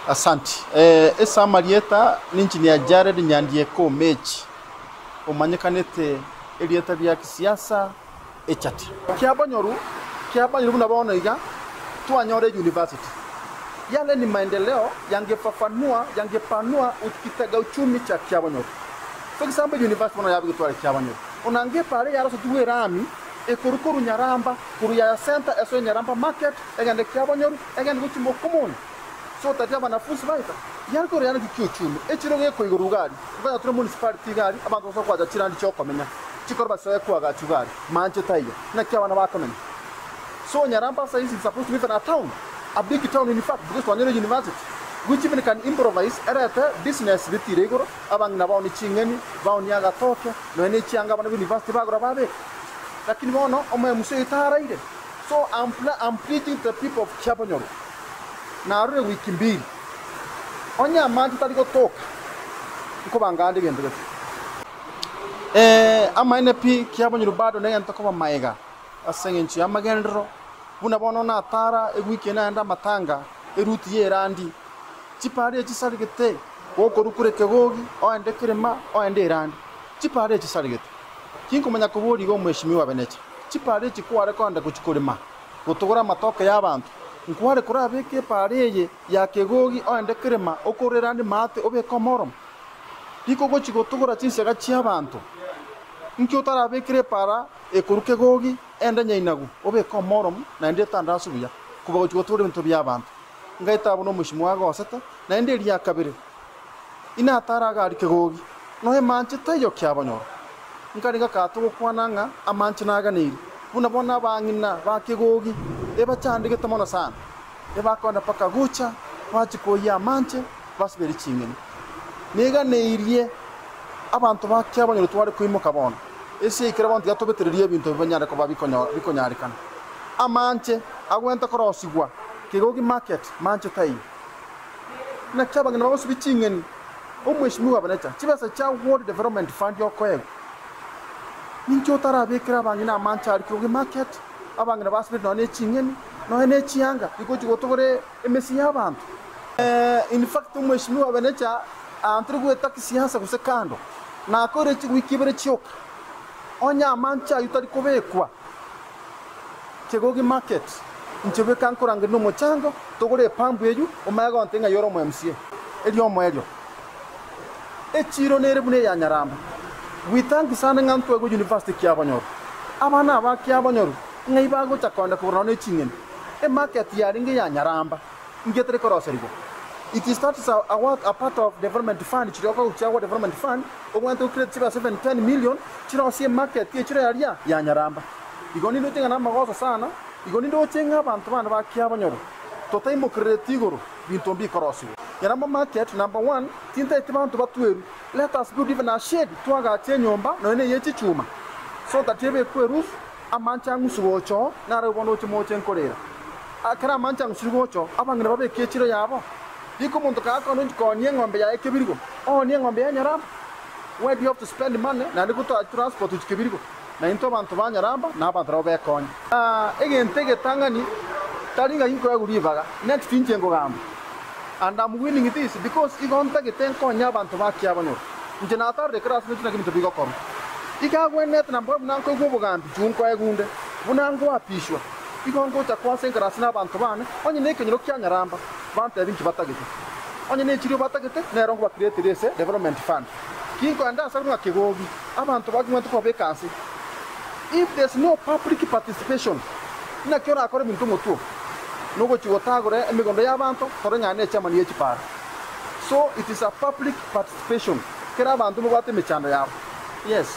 Asanti. Eh, ase amarieta n'Engineer Jared Nyandieka Omechi, omanyekanete erieta ria kisiasa Echati. Kiabonyoru, Kiabonyoru buna bono iga twanyora euniversity. Yale ni maendeleo yangefafanua yangepanua kitega uchumi cha Kiabonyoru. For example university bono yabegetware Kiabonyoru. Onange epara eyarosetigwe erami ekorwa korwa Nyaramba korwa Yaya Centre esoe Nyaramba market egende Kiabonyoru egende gochia Mokomoni. So that abanafunsi baito yare korwa yane kiuchumi echiro gekoigorwa iga aria nkonya tore municipality iga aria abanto basoe koacha chirandi chiokomenya chikoro basoe koagachwa iga aria manche taiyo naki abana bakomenya so Nyaramba saisi is supposed to be even a town a big town in fact because twanyore university which even can improvise erete business bitire igoro abang'ina baonie ching'eni baonie agatoke nonya ne chianga abana ba university bagora babeka lakini bono omoemusi oyo taraire so I'm, I'm pleading to the people of Kiabonyoru Narure wiki mbiri, onye amache tari gotoka, nkobanga ande egento gete. Ee, amaene pi, kiabonyirwe bado negento koba maega ase engencho y'amagenderero, buna bono natara ewiki eye naende amatanga, eruti y'erandi, chipara echi chisaregete, gokorukura ekegogi, oende kerema, oende erandi, chipara echi chisaregete. Tinkomanya koboria iga omweshimiwa Benecha, chipara echi kware kogenda gochia korema, Gotogora amatoke y'abanto, nkware korabeke epaara eye ya kegogi oende kerema okorere ande maate obeke omoromo? Riko ogochia gotogora chinsaga chi'abanto, nki otarabekere epaara ekorwa kegogi ende nyainagu obeke omoromo naende etandaraswe buya, kobua gochia gotogora ebinto bi'abanto? Ngaeta abwo nomochie mwagosete, naende eria kabere inatare agari kegogi, nonya manche taiyo kiabonyora. Nkaringa kato gokwana ng'a amanche naganeire, buna bono abang'ina ba kegogi ebachandegete mono sana, ebakoenda mpaka gocha bachie koyia amanche basiberie ching'eni. Neganeirie abanto ba kiabonyoro tware koimoka bono, ase ekero bono tiga tobetererie ebinto bibanyare koba bikonyarekana. Amanche agwenerete korosigwa kegogi market manche taiyo. Naki abang'ina bagosibia ching'eni, Omweshimiwa Benecha, chibesa chia Ward Development Fund okoegwa. Ninki otarabekere abang'ina amanche aria kegogi market, abang'ina basibetie nonya ne ching'eni, nonya ne chianga, rigochia gotogora emesi y'abanto. In fact omweshimiwa Benecha aanto rigoeta kisiasa gose kando, nakoire chiwiki ibere chioka, onye amanche ayio tari kobekwa. Kegogi market, inche bweka nkorangeria nomochango, togore epambu eyio, omanye gontebia ng'a yore omo MCA. Erio omoerio, echiiro nere buna eya Nyaramba. Bwitangi sana ng'a ntwegwe university Kiabonyoru. Abana aba Kiabonyoru ng'ai bagocha kogenda kogora nonya ne ching'eni. Emarket yarenge ya Nyaramba inki etari koroserigwa. It is that is a, a, what, a part of development fund chiria okoegwa chiagwa development fund, obwenerete go create chibesa even 10 million chirosie emarket echiro yaria ya Nyaramba. Igo nindoche ng'a namagoso sana, igo nindoche ng'a abanto bane ba kiabanyoro totaimokerereti igoro binto mbikorosigwa. Nyaramba market number one, tintaeti banto batwerwe, let us build even a shed twagache enyomba nonya neye chichuma so that ebekwe eroof amanche ang'usu gocha oo naro bono oche moche nkorera. Ekero amanche ang'usire gocha oo abang'ina babeke echiro yabo. Rika omonto kagakona onchi koonia eng'ombe yaye kebirigo, oonie eng'ombe ya Nyaramba. Why do you have to spend money naende gotoa transport gochia kebirigo? Na intwe abanto ba Nyaramba na abanto nabo bekonye. Na egento egetang'ani, tari ng'a inkoegwa ribaga, next inche nkogamba. And am winning this because igo ntagete nkonye abanto ba Kiabanyoro. Inche natarire ekero ase ntoche naki ebinto bigokorwa. Igo agwenerete na mbore buna nkoigwa obogambi, juu nkoegwa onde, buna ngoapishwa. Igo ngocha kwase enkarasi na abanto bane, onye nekenyoro kia Nyaramba, bantebie inki batagete. Onye nechirio batagete, nero nkobacreatera ase development fund. Kinkoenda ase ng'a kegogi, abanto baking'wete kobabeka nse. If there's no public participation, naki orakore ebinto omotwe oo? Nogochia gotagora emegondo y'abanto tore ng'a ne chairman ye chipara. So it is a public participation, kera abanto mbabwate emechando yabo. Yes.